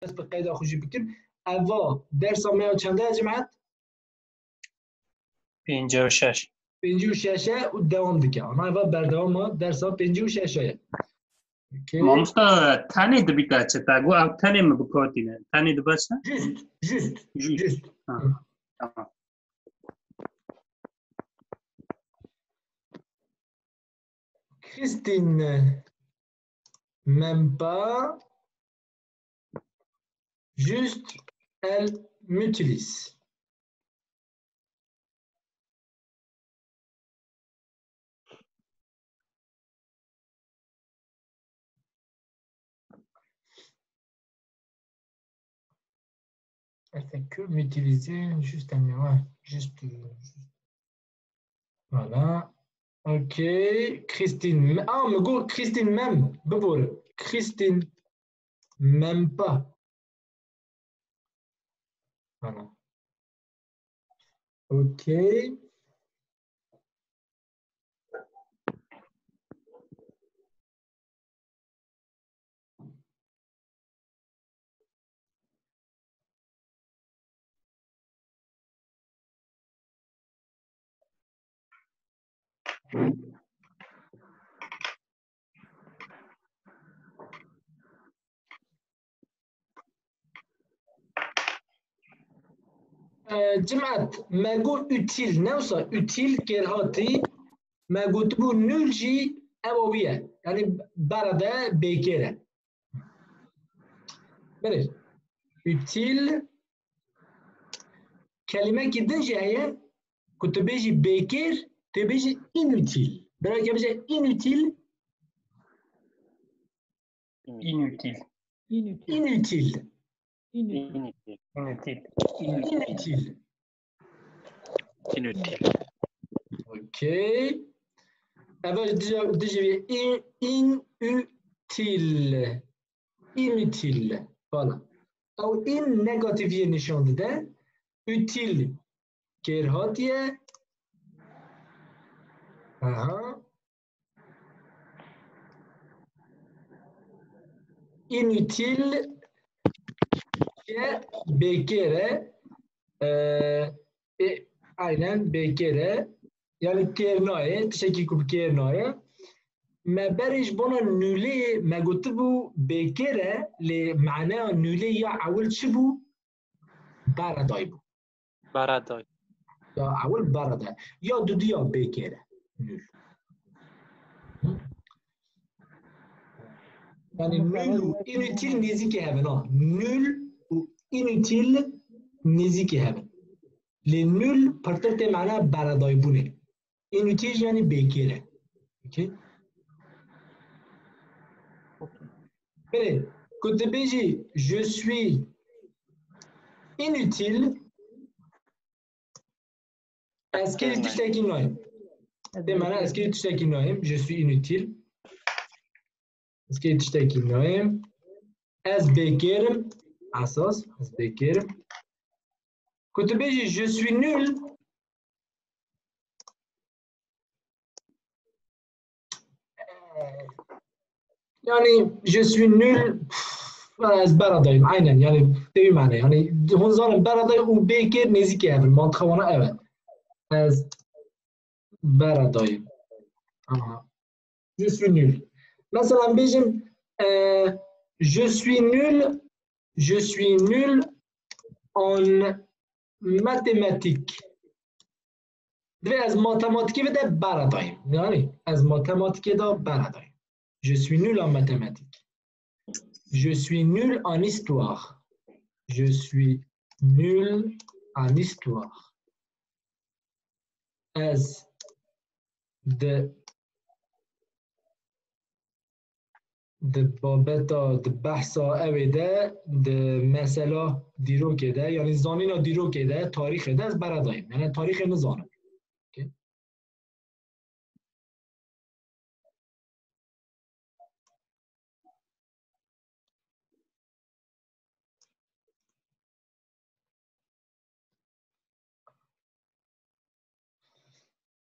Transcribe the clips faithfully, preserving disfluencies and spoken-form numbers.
dest bi qeyda xwe jî bikin. Eva dersa me ya çende ye, cimat? Pêncî û şeş. Pêncî û şeş e û dewam dike. Ana eva berdewama dersa pêncî û şeş e. Okay. Mamosta, tenê dibîta çi? Te got ew tenê min bikotîne. Tenê dibe çi? Just, just, Just. just. Ha, tamam. Christine m'aime pas, juste elle m'utilise. Elle fait que m'utiliser juste un, ouais, juste, euh, juste. Voilà. Ok. Christine. Ah, me got Christine m'aime. Bibore. Christine m'aime pas. Voilà. Ok. Ee, Cimat, me got utîl, ne wisa utîl kêrhatî, me gotibû nûl jî ew wî ye. Yanî berede bêkêr e. Belê. Utîl. Kelîmekî din jî heye ku tu bêjî bêkêr, tu bêjî inutîl. Birayeke bêje inutîl. Inutîl. Inutîl. Inutîl. Inutîl. Inutîl. Inutîl. Inutîl. Okey. Eva dijî in, inutîl. Inutîl. Voilà. Ew in negatîfiyê nîşan dide. Utîl kêrhatî ye. Aha. Inutîl ye bêkêr e. Ee, e, aynen bêkêr e. Yani kêr nayê, tiştekî ku bi kêr nayê. Me berê ji bona nûlê me gotibû bêkêr e, lê maneya nûlê ya ewil çi bû? Beredayî bû. Beredayî. Ya ewil berede. Ya dudiya bêkêr e. Nûl. Yani nûl û inutîl nêzîkî hev in ha. Nûl û inutîl nêzîkî hev in. Lê nûl pirtir tê mana beredayîbûnê. Inutîl yani bêkêr e. Okey? Belê, ku tu bêjî je suis inutile, ez kê tiştekî nayêm. Tê mana ez kê tiştekî nayêm, je suis inutile. Ez kê tiştekî nayêm. Ez bêkêr im. Esas, ez bêkêr im. Ku tu bêjî je suis nul, yani je suis nul, ez beredayim, aynen, yani tê wî mane, yani hûn zanin beredayî û bêkêr nêzîkî hev in, mantiqa wana ev e. Ez beredayim. Aha. Je suis nul. Mesela bêjim, e, je suis nul, je suis nul en mathématiques. Divê ez matematîkê ve de beredayim. Yani ez matematîkê de beredayim. Je suis nul en mathématiques. Je suis nul en histoire. Je suis nul en histoire. Ez di, di babeta, di behsa ewê de, di mesela dîrokê de, yani zanîna dîrokê de, tarîxê de ez beredayim. Yani tarîxê nizanim. Okey?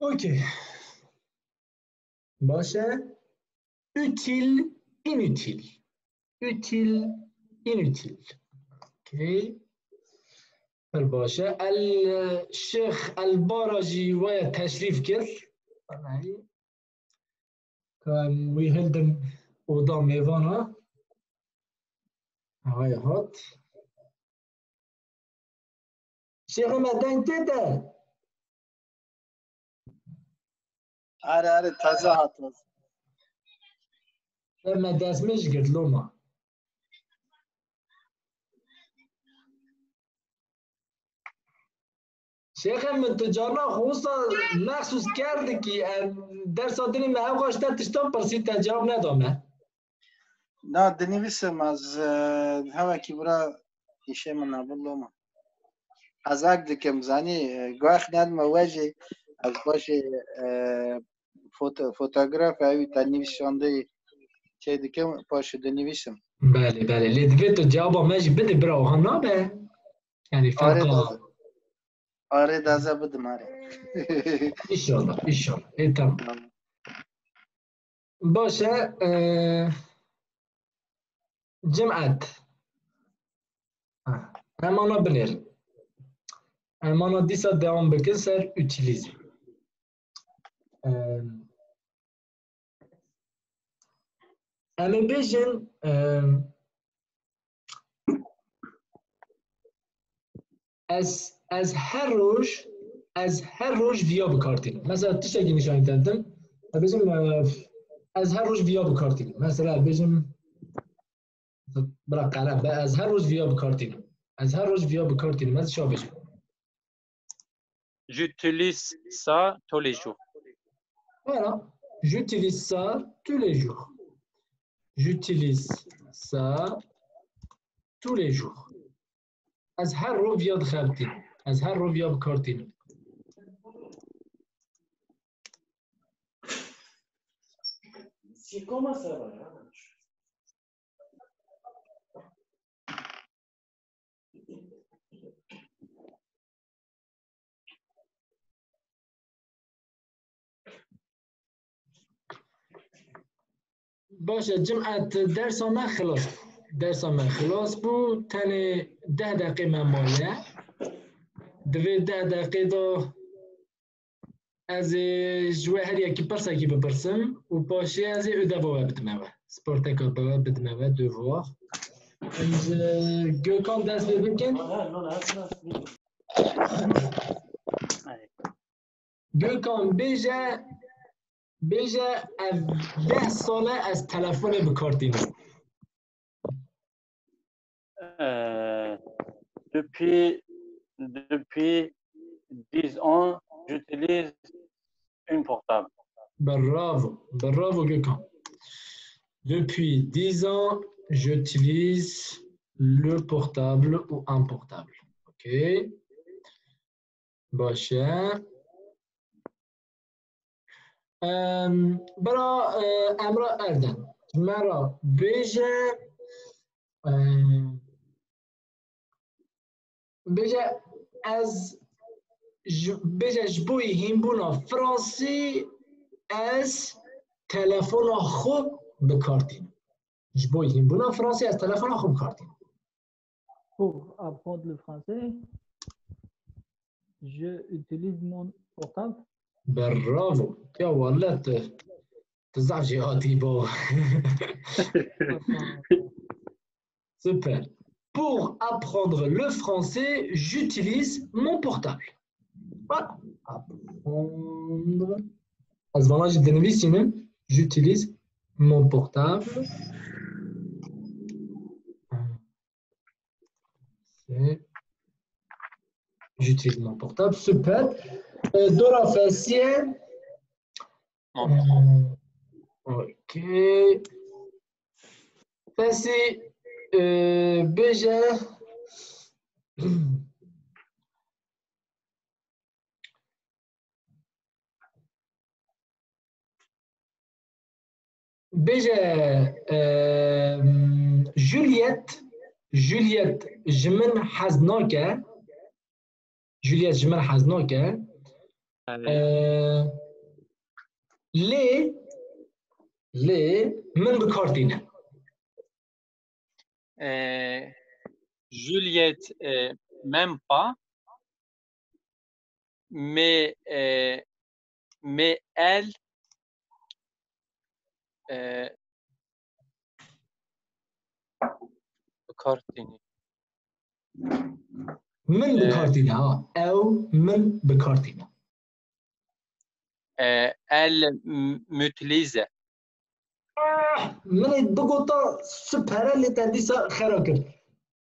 Okey. Baş e. Utîl, inutîl. Utîl, Inutile. Okey. Pir baş e. El Şêx El Bara jî waya teşrîf kir. Ka em wî hildin oda mêvana. Hay hat. Şêxê me deng tê te? Are, are, taze hat. Te me destmêj girt loma. Şêxê min, tu carna xwe wisa mexsûs kerdikî, em dersa dinê me hevxa ji te tiştan pirsî, te cewab neda me. Na, dinivîsim ez, e, hevekî bira îşê min hebû loma. Ez ek dikim, zanî, e, guex nedime we jî, ez paşê, e, foto-, fotograf ewî te nivîsandeyî çê dikim, paşê dinivîsim. Belê, belê. Lê divê tu cewaba me jî bidî bira, wiha nabe. Yani Arê ferqa. Daze. Arê daze bidim, arê. İnşallah, inşallah. E, tamam. Tamam. Baş e, e, cimet. Ha, em ana binêrin. Em ana dîsa devam bikin ser utilîzê. Em, em ê bêjin, em, ez, ez her roj, ez her roj viya bi kar tînim. Mesela tiştekî nîşanî te didim. Ez bêjim, e, ez her roj viya bi kar tînim. Mesela bêjim, bira qelem be, ez her roj viya bi kar tînim. Ez her roj viya bi kar tînim. Ez şa bêjim. J'utilise ça tous les jours. Voilà. J'utilise ça tous les jours. J'utilise ça tous les jours. Ez her roj viya dixebitînim. Ez her roj viya bi kar tînim. Baş e, cimet dersa me xilas. Dersa me xilas bû. Tenê deh deqê me maye. Di vê deh deqê de ez ê ji we her yekî pirsekî bipirsim û paşê ez ê ödeva we bidime we. Sporteka we bidime we, devoir. Em ji Gökhan dest pê bikin. Gökhan, bêje, bêje, ev deh sal e ez telefonê bi kar tînim. Euh, depuis, depuis dix ans, j'utilise une portable. Bravo, bravo Gökhan. Depuis dix ans, j'utilise le portable ou un portable. Ok. Baş e. Em, bira, e, Emrah Erdem, me re bêje, em, bêje ez ji, bêje ji bo hînbûna Fransî ez telefona xwe bi kar tînim. Ji bo hînbûna Fransî ez telefona xwe bi kar tînim. Pour apprendre le français, je utilise mon portable. Bravo. Ya wallah, tu, tu zaf jêhatî bo. Super. Pour apprendre le français, j'utilise mon portable. Voilà. Apprendre. Ez vana jî dinivîsînim. J'utilise mon portable. C'est- J'utilise mon portable. Super. Euh, Dora Fessier. Non. Euh, ok. Fesî, euh, bêje. Bêje, e, Juliet, Juliet ji min hez nake. Juliet ji min hez nake. Evet. E, lê, lê min bi kar tîne. Euh, Juliette euh, m'aime pas, mais, euh, mais elle, euh, bi kar tîne. Min bi kar tîne, ha. Ew min bi kar tîne. Euh, elle m- m'utilise. Min ê bigota super e, lê te dîsa xera kir.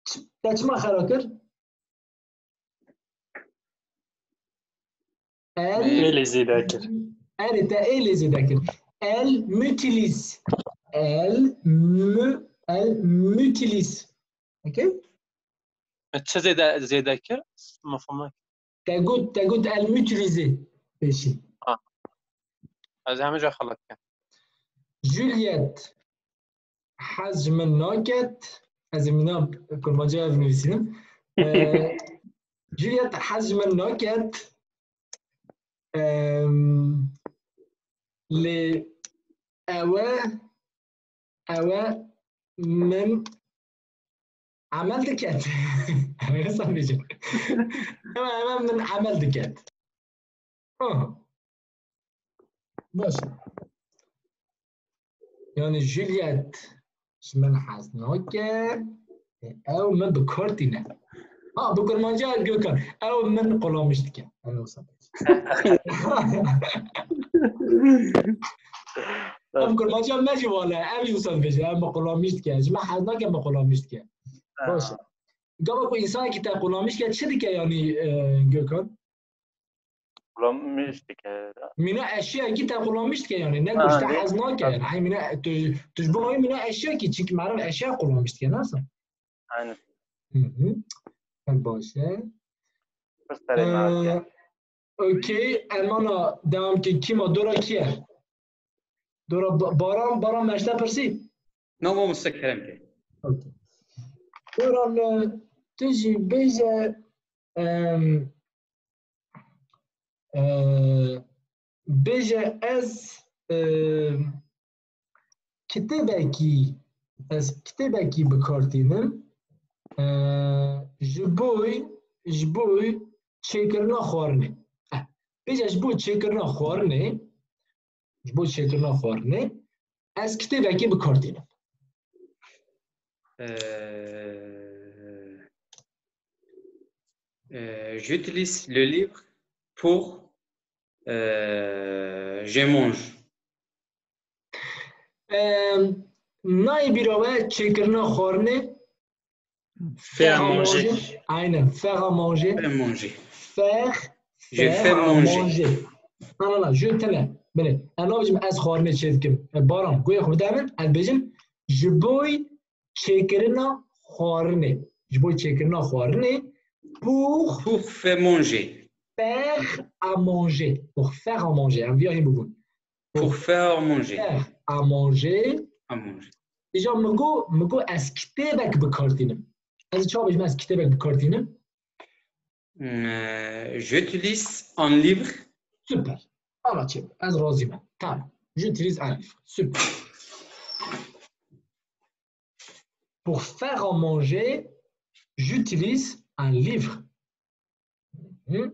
Ç- Te çima xera kir? Elle, Êlê zêde kir. Erê, te êlê zêde kir. Elle m'utilise. Elle me, elle m'utilise. Okay? Çi zêde, zêde kir? Mefhum. Te got, te got elle m'utilise. Pêşî. Ez hemî ca xelet dikim. Juliet hez ji min naket. Ez ê mîna kurmancî ev nivîsînim. Ee, Juliet hez ji min naket. Em, lê ew e, ew e min emel diket. Wisa bêjim. Ew e, ew e min emel diket. Ha. Baş. Yani Juliet ji min hez nake. Ew min bi kar tîne. Ha, bi kurmancî Gökhan. Ew min qulamiş dike. Ew wisa. Ev kurmancî me jî wale. Ev jî wisa dibêje. Ew min qulamiş dike. Ji min hez nake, min qulamiş dike. Baş. Gava ku însanekî te qulamiş ke, çi dike yani, e, Gökhan? Qulamiş dike. Mîna eşyayekî te qulamiş dike yani. Ne ku ji te hez nake yani. Hey, mîna, tu, tu ji bo wê mîna eşyayekî, çimkî meriv eşya qulamiş dike, nasa? Aynen. Hı hı. Pek baş e. Pir serê me hatiye. Ee, Okey, em ana devam ke kîma dora kî ye? Dora Ba- Baran, Baran me ji te pirsî? Na mamoste kerem ke. Okey. Baran, e, tu jî bêje, em, e, bêje ez, e, kitêbekî, ez kitêbekî bi kar tînim, e, ji bo, ji bo çêkirina xwarinê. Eh, bêje ji bo çêkirina xwarinê, ji bo çêkirina xwarinê, ez kitêbekî bi kar tînim. Euh, euh, j'utilise le livre pour euh, je mange. Em, nayê bîra we çêkirina xwarinê? Faire à manger. Aynen, faire à manger. Faire manger. Faire, Je fais manger. Na, na, na, je tene. Belê, ez nabêjim ez xwarinê çêdikim. E, Baran, guhê xwe bide min, ez bêjim, ji bo çêkirina xwarinê. Ji bo çêkirina xwarinê, pour, Pour faire manger. Faire à manger. Pour faire à manger. Em viya hîn bibûn. Pour faire manger. Faire à manger. À manger. Îja min got, min got ez kitêbek bi kar tînim. Ez çawa bêjim ez kitêbek bi kar tînim? Euh, j'utilise un livre. Super. Ana çê. Ez razî me. Tamam. J'utilise un livre. Super. Pour faire à manger, j'utilise un livre. Mhm.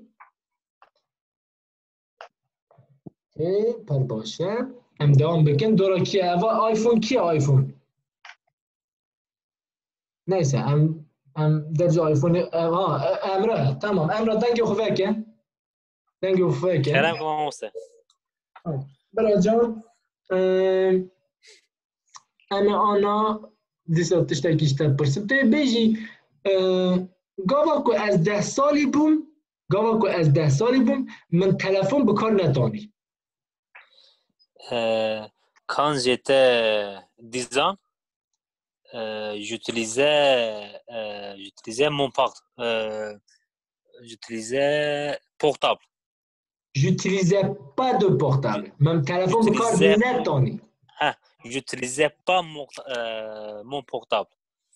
Ê, per baş e. Em devam bikin. Dora kî ye? Eva iPhone kî ye iPhone? Neyse, em, em dev ji iPhone, e, ha, e, Emre, tamam. Emre, dengê xwe veke. Dengê xwe veke. Kerem mamoste. Bira can, e, em ê ana dîsa tiştekî ji te pirsim. Tu bêjî, e, gava ku ez deh salî bûm, gava ku ez deh salî bûm, min telefon bi kar netanî. Euh, quand j'étais dix ans, euh, j'utilisais euh, j'utilisais mon port, euh, j'utilisais portable. J'utilisais pas de portable. Min telefon bi kar J'utilisais- netanî. J'utilisais pas mon, euh, mon portable.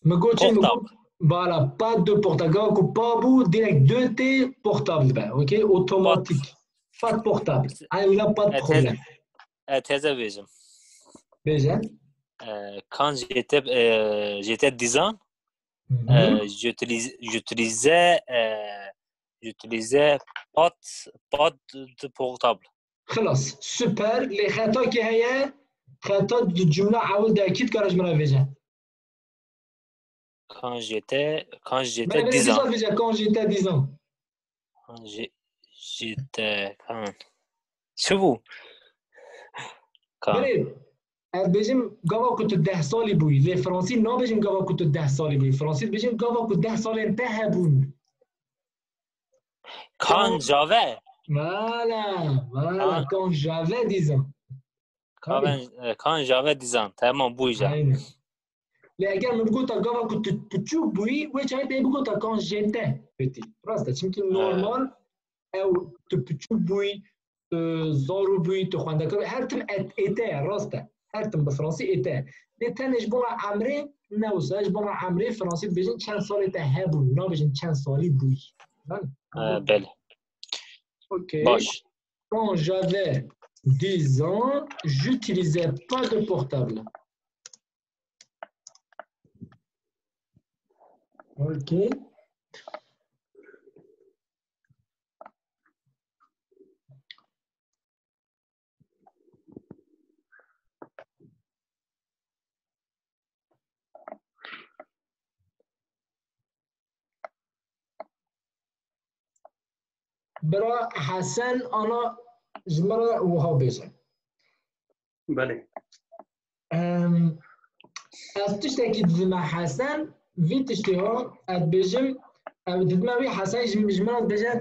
Min got çi, min got, Portable. Voilà, pas de portable. Gava ku pa bû, direkt deux T portable dibe. OK, automatique. Pas de portable. Aynen, là, pas de Evet, problème. Evet, teze bêjim. Bêje. Euh, quand j'étais euh, j'étais dix ans, Mhm. Euh, j'utilise, j'utilise, euh, j'utilise pas, pas de portable. Xilas, super. Lê xeta kê heye? Xeta di cumla ewil de kî dikare ji min re vêje? Quand j'étais, quand j'étais dix ans. Vêje, quand j'étais dix ans. Quand j'ai-, j'étais, quand, çi bû? Quand. Belê, ez bêjim gava ku tu deh salî bûyî. Lê fransî nabêjin gava ku tu deh salî bûyî. Fransî dibêjin gava ku deh salên te hebûn. Quand j'avais. Voilà, voilà, quand j'avais dix ans. Quand, euh, quand j'avais dix ans. Tamam, bûyî. Aynen. Lê eger min bigota gava ku tu piçûk bûyî, wê çaxê tê bigota quand j'étais petit. Rast e, çimkî normal ew tu piçûk bûyî, tu zarû bûyî, tu xwendekar bûyî, her tim et-, était, rast e. Her tim bi fransî était. Lê tenê ji bona emrê ne wisa, ji bona emrê fransî dibêjin çend salê te hebûn, nabêjin çend salî bûyî. Zanî? He, belê. Okey. Baş. Quand j'avais dix ans, j'utilisais pas de portable. Ok. Bira Hesen ana ji min re wiha bêje. Belê. Em, ez tiştekî didime Hesen, vî tiştê ha, ez dibêjim, ew didime wî Hesen ji, ji min re dibêje,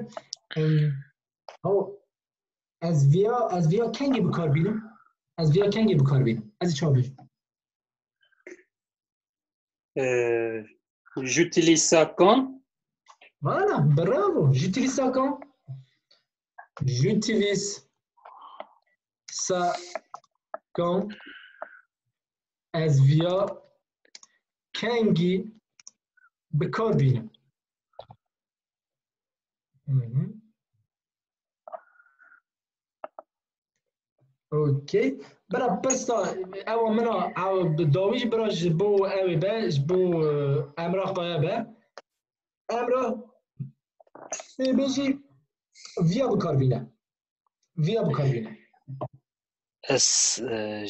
em, ew, ez viya, ez viya kengî bi kar bînim? Ez viya kengî bi kar bînim? Ez ê çawa bêjim? Euh, j'utilise ça quand? Voilà, bravo. J'utilise ça quand? J'utilise ça quand? Ez viya kengî bi kar bînim? Mhm. Okey. Bira pirsa ewa min a, ew bi dawî jî bira ji bo ew ê be, ji bo, e, Emrah Kaya be. Emrah, tê bêjî viya bikarbîne. Viya bikarbîne. Ez, e,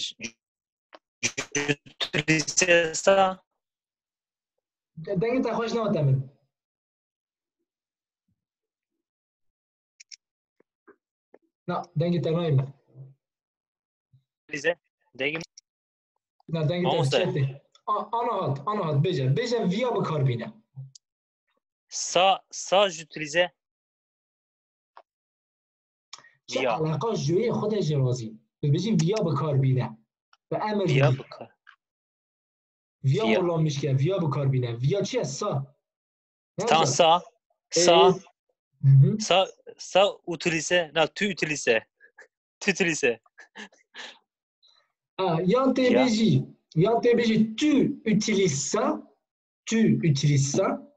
j'utilise ça. De-, dengê te xweş nehate min. Na, dengê te nayê min. J'utilise, dengê min. Na, dengê te diçe tê. A-, ana hat, ana hat, bêje. Bêje viya bikarbîne. Ça, ça j'utilise. Çi eleqa ji wê xwe de jê razî? Tu bêjî viya bikar bîne. Bi emir bikar. Viya, viya. Viya. Viya bikar bîne. Viya çi ye? Ça. Tan ça. Ça. Ça, ça utilise. Na, tu utilise. Tu utilise. Ha, yan tê bêjî, yan tê bêjî tu utilises ça. Tu utilises ça.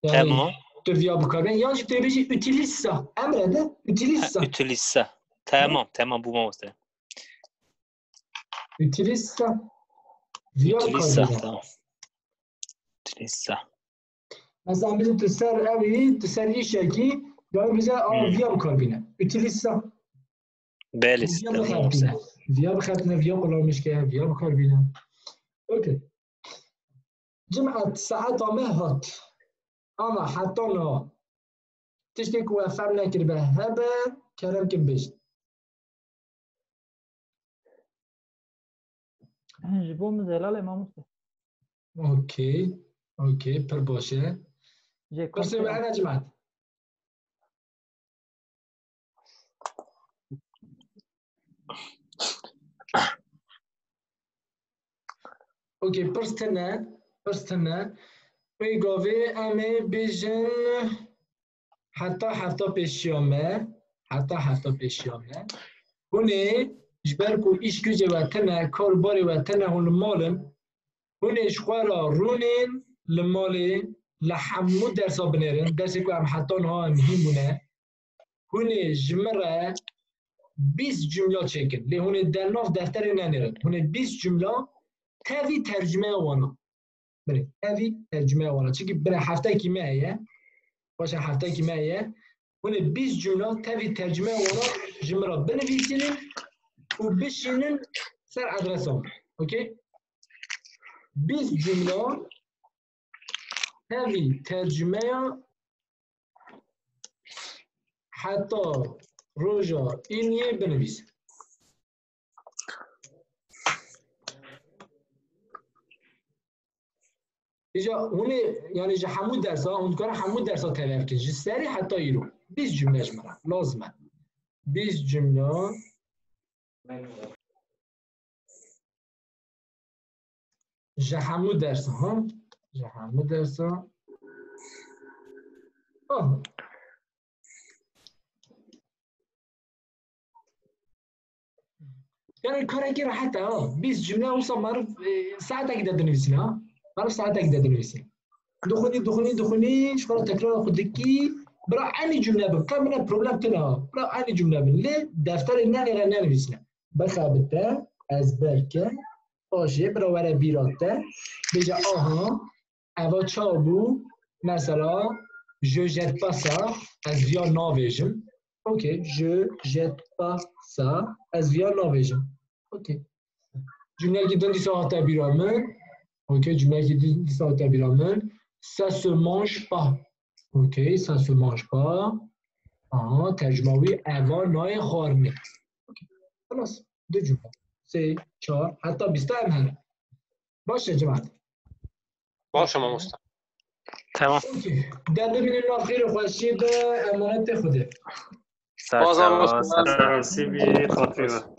Yani, tamam. Tu viya bikarbîne. Yan jî tê bêjî utilise ça. Emre de utilise ça. Ha, utilise ça. Tamam, tamam, bu mamoste. Utilise ça. Viya bikarbîne. Utilise ça, tamam. Utilise ça. Mesela, em bêjin tu ser evî, tu ser îşekî, yani bize, a, viya bikarbîne. Utilise ça. Belê, viya bixetine. Viya bixetine, viya qulamîşke, viya bikarbîne. Okey. Cimat, saeta me hat. Ama heta niha tiştê ku we fehm nekiribe hebe, kerem kin bêjin. Ji bo min zelal e, mamoste. Okey. Okey, pir baş e. Pirsê we hene, Cimat? Okey, pirs tune, pirs tune. Wê gavê em ê bêjin heta hefta pêşiya me, heta hefta pêşiya me. Hûn ê ji ber ku îşgücê we tune, kar û barê we tune, hûn li mal in. Hûn ê ji xwe re rûnên li malê li hemû dersa binêrin. Dersê ku em heta niha em hîn bûne. Hûn ê ji min re bîst cumla çêkin. Lê hûn ê der nav defterê nenêrin. Hûn ê bîst cumla tevî tercümeya wan a. Binê, tevî tercümeya wan e. Çimkî binê heftekî me heye. Baş e, heftekî me heye. Hûn ê bîst cumle tevî tercümeya wan e ji min re binivîsînin û bişînin ser adresa min. Okey? Bîst cumle tevî tercümeya heta roja îniyê binivîsin. Îja hûn ê, yanî ji hemû dersa, hûn dikarin hemû dersa tevî bikin. Ji serî heta îro. Bîst cumle ji min re lazim e. Bîst cumle. Ji hemû dersa, ha? Ji hemû dersa. Ah. Yani karekî rehet e, ha. Bîst cumle wisa meriv, e, saetekî de dinivîsîne, ha. Meriv saetekî de dinivîsîne. Dixwînî, dixwînî, dixwînî, ji xwe re tekrar xwe dikî. Bira enî cumle bin. Qe min e problem tune, ha. Bira enî cumle bin. Lê defterê nenêre nenivîsîne. Bixebite, ezber ke, paşê bira were bîra te, bêje, aha, eva çawa bû? Mesela, je jette pas ça, ez viya navêjim. Ok, je jette pas ça, ez viya navêjim. Ok. Cumleyekî din dîsa hate bîra min. Ok, cumleyekî din dîsa hate bîra min. Ça se mange pas. Ok, ça se mange pas. Aha, tercuma wî eva nayê xwarinê. Ok, xelas. Du cumle. Sê, çar, heta bîsta em hene. Baş e, cemaat. Baş e, mamosta. Tamam. Ok. Derdibînin nav xêr û xweşiyê de, emanetê Xwedê. Sağ ol. Bazen Sağ ol. mamosta. Sağ ol.